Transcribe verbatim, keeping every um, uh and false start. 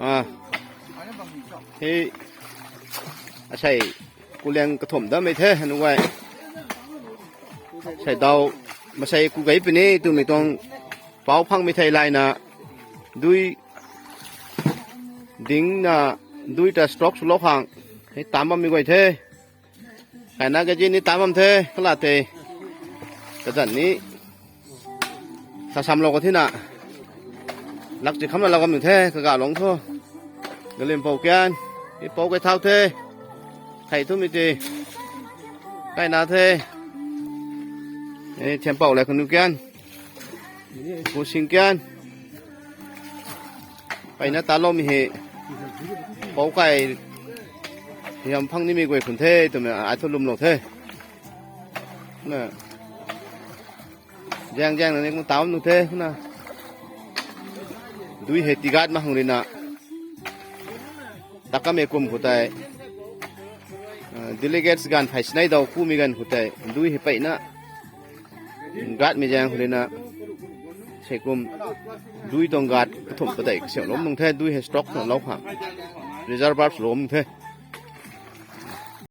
Ah, hei asei kuliang kathumh dammei the, nuh guay. Sei daw, masei ku gei puni twmei tuang pau phangmei thei layna, dui dingna, dui ta stroke swlou khang hei tam bammei guay the. Kaina kazi ni tam bam the, kala tei kazanc ni sa samlou ka thina, lak chi khamna lou kam nu the, kaga lung thu. Galimpou kian, i pou kai thau the, thei thumei tei kaina the. E, Thiampou le kanu kian, Pu Sing kian, kaina taloumei hei, pou kai hiam phang nimei guay khun the twmei ai thu lwmlou the. Na, zaeng zaeng na ni kum tam nu the, na. Dui hei tigat ma hang rina, takamei kum khou tei, ah, delegates ganv phey sinei daw kumei ganv khou tei, dui hei peyna gatmei zaeng khou rina, sei kum dui tuang gat kathumh pa tei kasiamhlou nung the, dui hei stroke swlou khang, reservoirs lou nung the.